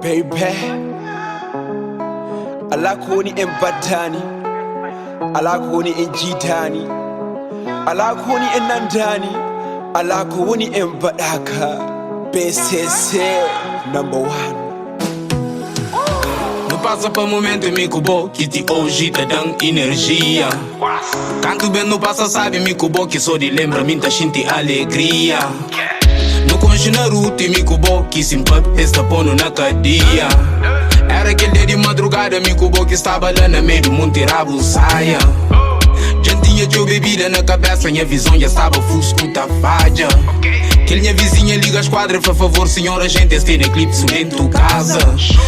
Baby, ala ko woni en baddani, ala ko woni en jiidani, ala ko woni en nandani, ala ko woni en baɗaka. BCC number one. Nu pasa pa momento mi ku bo ki ti oji ta dan energia. Kantu ben nu pasa sabi mi ku bo ki so di lembra mi ta xinti alegria. Nu konxe na ruta mi ku bo ki sin papia es ta ponu na kadia. Era kel dia di madrugada mi ku bo ki staba la na meio do monte rabu saia. Dja N tinha txeu bebida na kabesa, nha vizon dja staba fusku ta fadja. Kel nha vizinha liga skuadra e fla favor senhor agente es tene eclipse dentu kaza.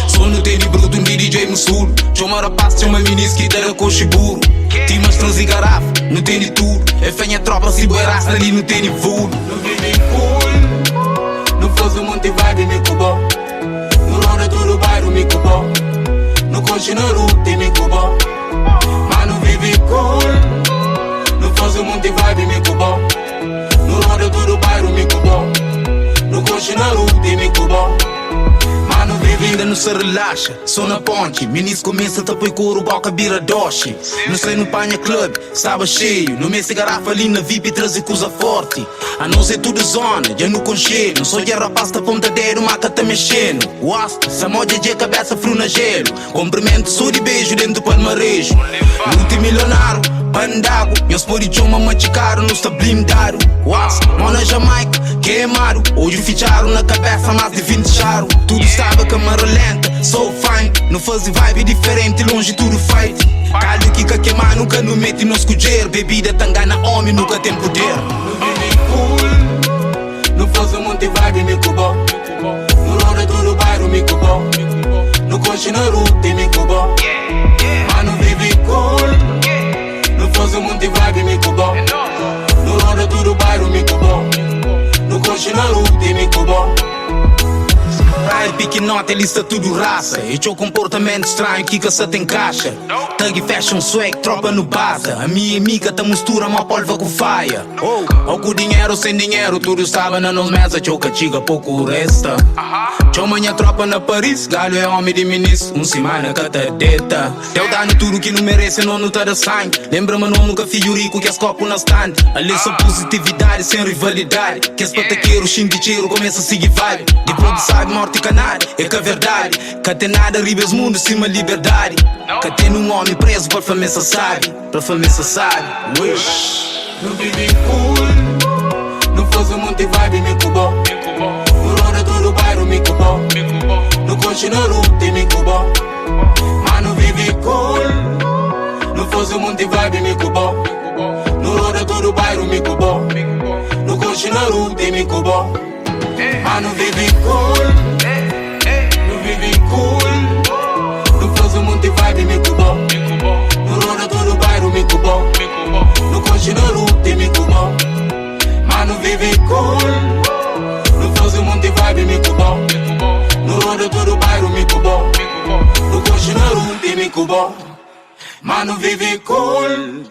So nu tene brutu un di DJ Musulu. Txoma rapaz, txoma minis ki ta da koxi buru. Ti mastrons i garafa, nu tene tudu. E fla nha tropa si bu é rasta li nu tene vudu. Nu vive cool, nu faze un monti vibe mi ku bo. Nu ronda tudu bairu mi ku bo. Nu konxe na ruta mi ku bo. Ma nu vive cool, nu faze un monti vibe mi ku bo. Nu ronda tudu bairu mi ku bo. Nu konxe na ruta mi ku bo. Ma nu vive. Inda nu sa relaxa, so na ponti. Minis kumesa ta poi koru, boka bira doxi. Nu sai nu panha club, staba xeiu. Nu meste garafa li na VIP traze kuza forti. Anos é tudu zona, dja nu konxenu. So dja rapaz ta ponta dedu, ma ka ta mexenu. Was, sa modja dje kabesa friu na jelu. Konprimentu so di beju dentu palmareju. Multimilionáriu, pandagu. Nhos pode txoma matxikadu, nu sta blindadu. Was, mo na Jamaika, kemadu. Odju fitxadu na kabesa, más di 20 xaru. Tudu staba kamara lenta, so fine. Nu faze vibe diferenti, lonji tudu fight. Kaldu ki ka kema, nunka nu mete nos kudjer. Bebida ta ngana omi, nu ka ten puder. Nu vive cool, nu faze monti vibe mi ku bo. Nu ronda tudu bairu mi ku bo. Nu konxe na ruta mi ku bo. Ma nu vive cool, nu faze monti vibe mi ku bo. Nu ronda tudu bairu mi ku bo. Nu konxe na ruta mi ku bo. Praia pikinoti ali sta tudu rasa. E txeu konportamentu stranhu ki ka sa ta enkaxa. Thug fashion swag, tropa nu baza. Ami e mika ta mustura ma polva ku faia. Oh, ou ku dinheru ou sen dinheru, tudu staba na nos mesa. Txeu ka txiga, poku resta. Txoma nha tropa na Paris, Galu é omi di minis. Un simana ka ta deta. Deus da-nu tudu ki nu merese, nos nu ta da sangi. Lembra ma nos nu ka fidju riku, kes kopu na stanti. Ali so puzitividadi, sen rivalidadi. Kes patakeru xinti txeru, kumesa sigi vibe. Dipos di sabi morti ka nada, é ka verdadi. Ka ten nada riba es mundu sima liberdadi. Ka ten un omi prezu pa fla ma e sa sabi, pa fla ma e sa sabi, wish. Nu vive cool, nu faze monti vibe mi ku bo. Nu roda tudu bairu mi ku bo. Nu konxe na ruta mi ku bo. Ma nu vive cool, nu faze monti vibe mi ku bo. Nu roda tudu bairu mi ku bo. Nu konxe na ruta mi ku bo. Ma nu vive cool, nu vive cool. Nu faze monti vibe mi ku bo. Nu roda tudu bairu mi ku bo. Nu konxe na ruta mi ku bo. Ma nu vive cool, nu faze monti vibe mi ku bo. Nu roda tudu bairu mi ku bo. Nu konxe na ruta mi ku bo. Ma nu vive cool.